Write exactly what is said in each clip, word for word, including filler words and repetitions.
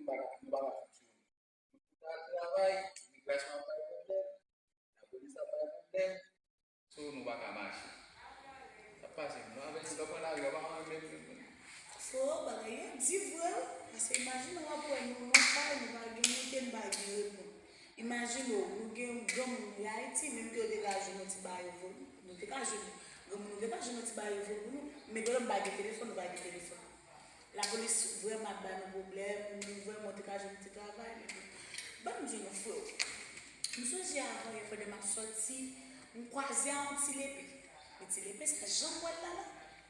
nou pa ka, nou pa ka fonksyone. Nou pa travay, imigrasyon ap bay pwoblèm, lapolis ap bay pwoblèm, so nou pa ka mache. Sa pase, nou avèk nou, lè w pran lari, w pa renmen menm. Fo, bagay yo di vre, paske imajine w ap wè nou nan kay, nou pa gen moute, nou pa gen reponn. Imajine w, nou gen yon granmoun li Ayiti, menm ke yo te ka jwenn yon ti ba yo vo-, nou te ka jwenn, granmoun nou te ka jwenn yon ti ba yo vo pou nou, men gen lè m pa gen telefòn, nou pa gen telefòn. Lapolis vrèman ap ba nou pwoblèm, nou vrèman te ka jwenn ti travay, men bon. Ban m di nou, freo. M sonje avan yè, pandan m ap sòti, m kwaze a yon ti lepe. Men ti lepe sa, jan m wè l la la,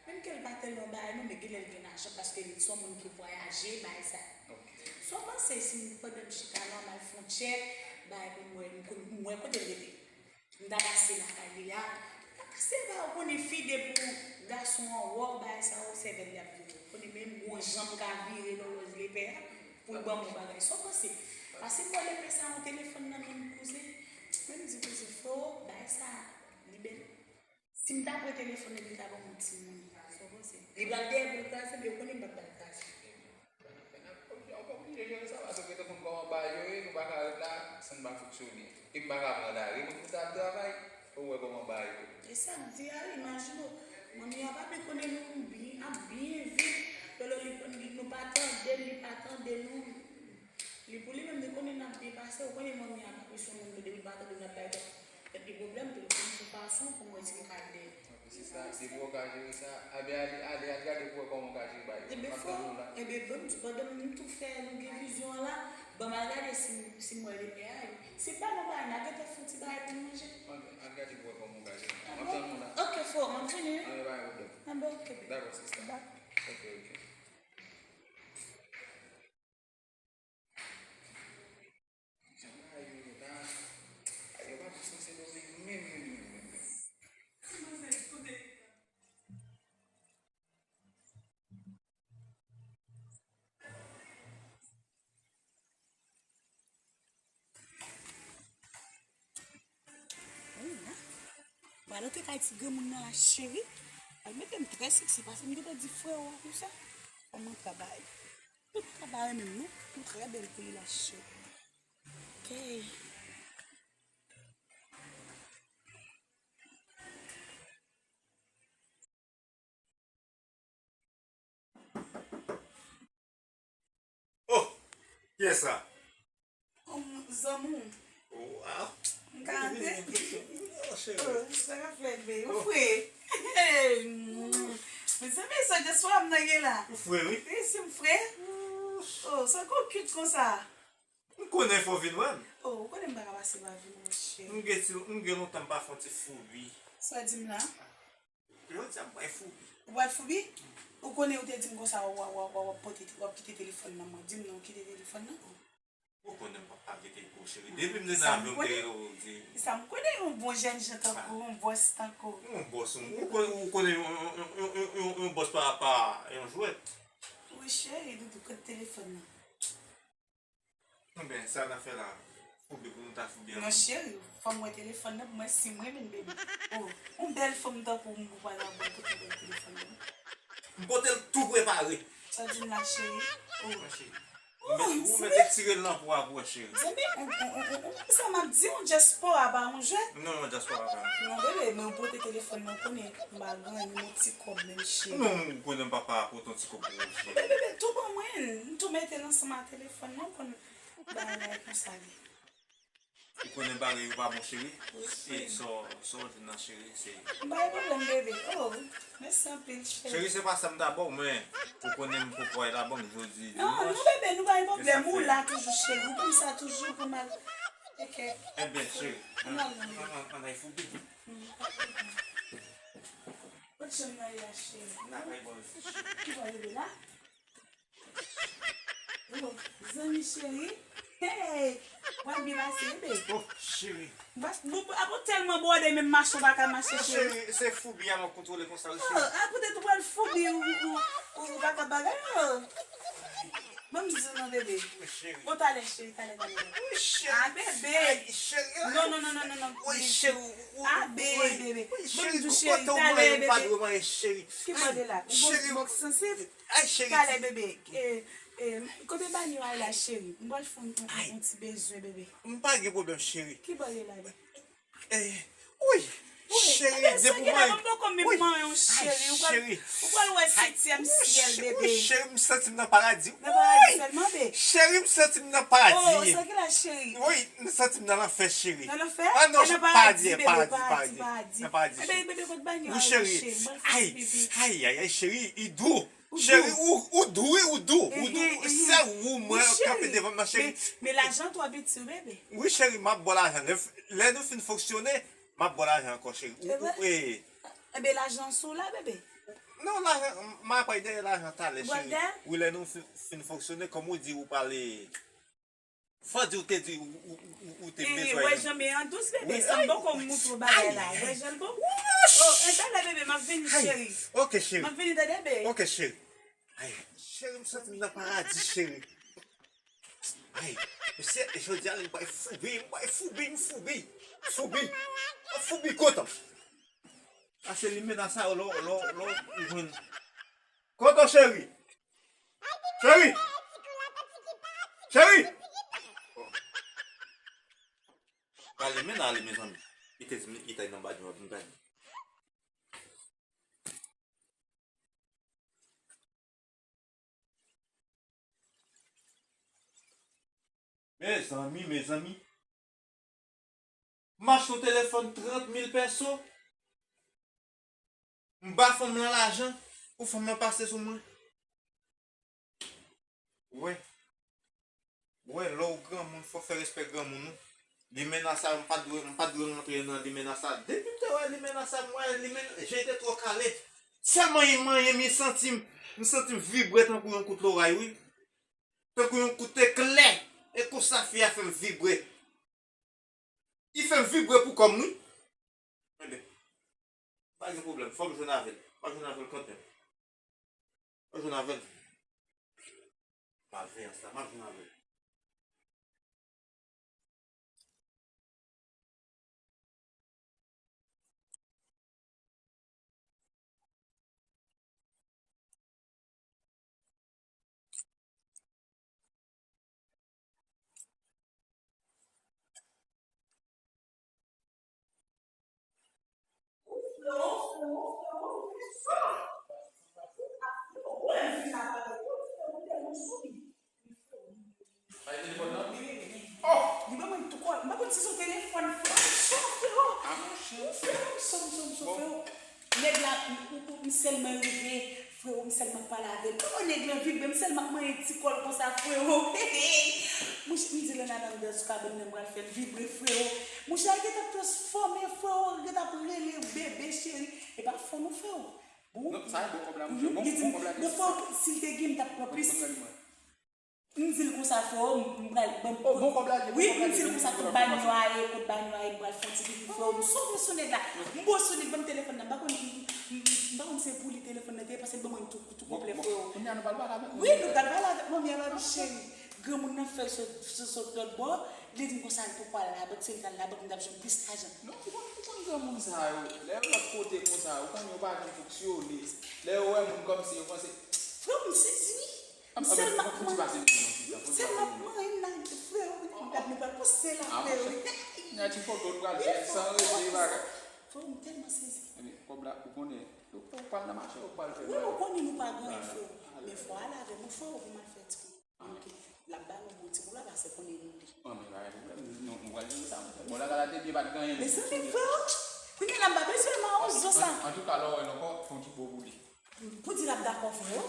menm ke l pa tèlman bagay non, men genlè l gen lajan paske li se yon moun ki vwayaje, bagay sa. Sa w panse si m, pandan m chita la, m al fè yon tchèk, bagay pou m wè, m konn, m wè kote l rete? M ta pase lakay li a. M ta pase ba, ou konnen fi depi gason an wè w, bagay sa yo, sèvèl li ap vire. Ou konnen menm gon jan m ka vire lòlòj lepè a pou l ban m yon bagay. Sa w panse? Pase m wè lepè sa yon telefòn nan men m kouzen. Men m di kouzen fo, bagay sa li bèl. Si m ta pran telefòn nan, li ta ban m yon timoun. Sa w panse? Li pral dèyè pou l kraze, men ou konnen m p ap ba l kraze. N ap oblije jere sa, paske w gentan konn kòman bagay yo ye, nou pa ka ret la san n pa fonksyone. E m pa ka pran lari, mwen pou ta ap travay, pou wè kòman bagay yo ye. E sa m di a, imajine w, manmi a pa byen konnen nou, byen, ap byen viv, lè li konn di nou pa tande l, li pa tande nou. Li pou li menm, li konnen n ap byen pase, ou konnen manmi a pa byen son moun, depi l pa tande n ap bay tèt. Epi pwoblèm tou, m se fason pou mwen di m ka ede. Se sa, depi w ka jere sa, a ben ale, ale, al gade pou w wè kòman w ka jere bagay yo. Ebyen, m ap tann ou la. Ebyen, bon, pandan m tou fè nou gen vizyon an la, ban m al gade si, si m wè lepè a, wi. Si pa nou bagay, n a gentan fè yon ti bagay pou nou manje. Al gade pou w wè kòman w ka jere. M ap tann ou la. Ok, fo, m ap vini, wi. Anben, pa gen pwoblèm. Anben, ok, baby. Dakò, sista. Bye. Ok, ok. Jan bagay yo ye la, bagay yo pa janm sanse domèn menm, menm, menm, menm, menm. Wi, non. Mwen al antre kay ti granmoun nan la, cheri. Al mete m trè seksi, paske m gentan di frè w a konsa. Fò m antre bay. Tout travay menm non. Ou trè bèl pou li la, cheri. Ok. Oh! Kiyès sa? Um, zanmi w. Oh, ah. M ka antre? Oh, cheri. Oh, sa k ap fèt, baby? Ou fre? Hey, mm. Mezanmi, sa dyaspora m nan gen la. Ou fre, wi. Wi, si m fre. Oh, sa gon cute konsa. M konnen fò w vin wè m. Oh, ou konnen m pa ka pase pa vin wè w, cheri. M gen ti, m gen lontan m pa fè yon ti foubi. Sa w di m la? Jodi a m pral foubi. Ou pral foubi? Ou konnen ou te di m konsa w ap, w ap, w ap, w ap pote, w ap kite telefòn nan mwen. Di m non, ou kite telefòn nan. Ou konnen m p ap pa kite l pou ou, cheri. Depi m te nan avyon, m te rele w, w di. Sa m konnen yon bon jèn jan tankou w, yon bòs tankou w. Yon bòs, yon, ou konnen, ou konnen yon, yon, yon bòs pa, pa yon jwèt. Wi, cheri, doudou, kote telefòn nan? Enben, sa n ap fè la, foubi pou nou ta foubi ansanm. Non, cheri, fò m wè telefòn nan pou m wè si m renmen l, baby. Oh, yon bèl fanm tankou w, m pou pral nan bank pou m wè telefòn nan. M pote l tou prepare. Sa w di m la, cheri? Oh. Wi, cheri. Ou mèt, ou mèt retire l nan po a pou wè, cheri. Zanmi, on, on, on, on, on, sa m ap di, yon dyaspora pa yon jwèt. Non, non, dyaspora pa yon jwèt. Non, bebe, men ou pote telefòn nan, ou konnen, m pa gen yon ti kòb menm, cheri. Non, ou konnen m pa, pa pote yon ti kòb pou ou, cheri. Bebe, bebe, tou ban mwen l, m tou mete l ansanm ak telefòn nan, ou konn bagay konsa ye. Ou konnen bagay yo pa bon, cheri. Wi, cheri. E sa w, sa w di nan, cheri, se. M pa gen pwoblèm, bebe. Oh, mèsi anpil, cheri. Cheri, se pa sa m ta ba w, men ou konnen m poko al nan bank jodi dimanch. Non, non, bebe, nou pa gen pwoblèm. Ou la toujou, cheri. Ou konn sa toujou pou m al. Ok. Enben, cheri, ann, ann, ann, ann, ann al foubi. Kot chanm nan ye a, cheri? N a bay bòz. Ki bò, bebe, la? Oh, zanmi cheri. Hey! W ap byen pase, bebe. Oh, cheri. Bas, bon, apo tèlman bwòde, menm mache w pa ka mache, cheri. Cheri, se foubi a m ap kontwole konsa, wi, cheri. Oh, a, poutèt ou pral foubi, ou, ou, ou, ou pa ka bagay, oh. Ban m di non, bebe. Wi, cheri. Bon, talè, cheri, talè, talè. Wi, cheri. Ah, bebe. Ay, cheri. Non, non, non, non, non, non. Wi, cheri. Ah, bebe. Wi, cheri, kote w mwen, pa dwe mwen, cheri. Ki mande la? Ou bon, cheri, bon, sansib. Ay, cheri. Talè, bebe. Eh, Eh, kote banyo a ye la, cheri? M pral fè yon, yon, yon ti bezwen, bebe. M pa gen pwoblèm, cheri. Ki bò l ye la, bebe? Eh, wi, cheri, depi w manyen. Wi, cheri. Ou pral wè setyèm syèl, bebe. Wi, cheri, m santi m nan paradi. Nan paradi sèlman, bebe. Cheri, m santi m nan paradi. Oh, sa ki la, cheri? Wi, m santi m nan lanfè, cheri. Nan lanfè? Ah non, paradi, paradi, paradi. Nan paradi, cheri. Wi, cheri. Ay, ay, ay, ay, cheri, li dou. Cheri, ou, ou dou, wi, ou dou, ou dou. Se ou mwen kanpe devan m nan, cheri. Men, men lajan twò piti, bebe. Wi, cheri, m ap ba w lajan. Lè, lè nou fin fonksyone, m ap ba w lajan ankò, cheri. Ou, ou, e. Enben, lajan sou la, bebe. Non, lajan, m ap pran dèyè lajan talè, cheri. Wi, lè nou fin, fin fonksyone, kòm ou di, ou pale. Fò di ou te di ou, ou, ou, ou te bezwen. Wè jan men an dous, bebe. San m poko moutre w bagay la. Wè jan l bon. Oh, e talè, bebe, m ap vini, cheri. Ok, cheri. M ap vini, tande, bebe. Ok, cheri. Ay, cheri, m santi m nan paradi, cheri. Ay, mesye, e jodi a, m bay foubi, m bay foubi, m foubi. Foubi. M foubi kontan. Pase limena sa yo, lò, lò, lò, ou jwenn. Kontan, cheri. Cheri! Cheri! Gade men ale, mezanmi. Li te di m li te nan badjwa pou m gade. Mezanmi, mezanmi. M achte yon telefòn trant mil pèso. M ba fanm lan lajan pou fanm lan pase sou mwen. Wè. Wè, lè w granmoun, fò w fè respè granmoun ou. Limena sa, m pa t dwe, m pa t dwe rantre nan limena sa. Depi m te wè limena sa, m wè limena, je te twò kale. Sèlman li manyen m, li santi m, m santi m vibre tankou yon kout loray, wi. Tankou yon kout eklè. E konsa fi a fè m vibre. Li fè m vibre pou kò m, wi. Enben, pa gen pwoblèm, fò m jwenn avè l. M ap jwenn avè l kanmenm. M ap jwenn avè l. Malveyans la, m ap jwenn avè l. Bay telefòn nan. Oh! Li ban mwen tou kòl. M pa konn si se yon telefòn, frè. M sòf, frè. Ah, monchè. Ou frè, m sòf, m sòf, m sòf, frè. Nèg la, m, m, m, m sèlman rive, frè, m sèlman pale avè l. Kòman nèg la vibre, m sèlman manyen ti kòl konsa, frè. Monchè, m di Lana nan sou kabann nan, m pral fè l vibre, frè. Monchè, a gentan transfòme, frè, a gentan ap rele bebe cheri. E pa fò non, frè. Bon. Non, sa e bon kòb la, monchè. Bon, bon kòb la. Bon, frè, si l te gen, m t ap pran plis. M di l konsa, frè, m pral ban m tout. Oh, bon kòb la, wi, m di l konsa, tout banyo a ye, tout banyo a ye, m pral fè yon ti pipi, frè, m sove sou nèg la. M bo sou li, ban m telefòn nan, m pa konn, m, m, m pa konn se pou li telefòn nan te ye, paske l ban mwen tou, tou konplè, frè. Kounye a nou pral pale avèk manmi. Wi, nou pral pale avèk manmi a, manmi cheri. Granmoun nan fè l sot, sot, sot lòt bò, li di m konsa, l poko al labank, si l t al labank, m t ap jwenn plis lajan. Non, ou konn, ou konn granmoun sa yo, lè yo lòt kote konsa, ou konn yo pa janm fonksyone. Lè yo wè moun kòmsi yo panse. Frè, m sezi, wi. M sèlman ap manyen, m sèlman ap manyen nan frè, wi. Gad nou pral poste la, frè, wi. Nan ti foto nou pral fè san rete bagay. Frè, m tèlman sezi. Ebyen, kòb la, ou konnen, ou pral nan mache, ou pral fè bagay. Wi, ou konnen nou pa gen anyen, frè. Men fò al avè m, frè, pou m al fè ti kou. Ok. L ap ba nou bon ti kou la, paske konnen nou li. An, men pa gen pwoblèm. Nou, nou pral jere sa. Bon, la, la, te byen pa t gen anyen. Mezanmi, frè, kounye a la, m pa bezwen mawozo sa. An, antouka, lè w wè l ankò, fè yon ti bo pou li. Pou di l ap dakò, frè,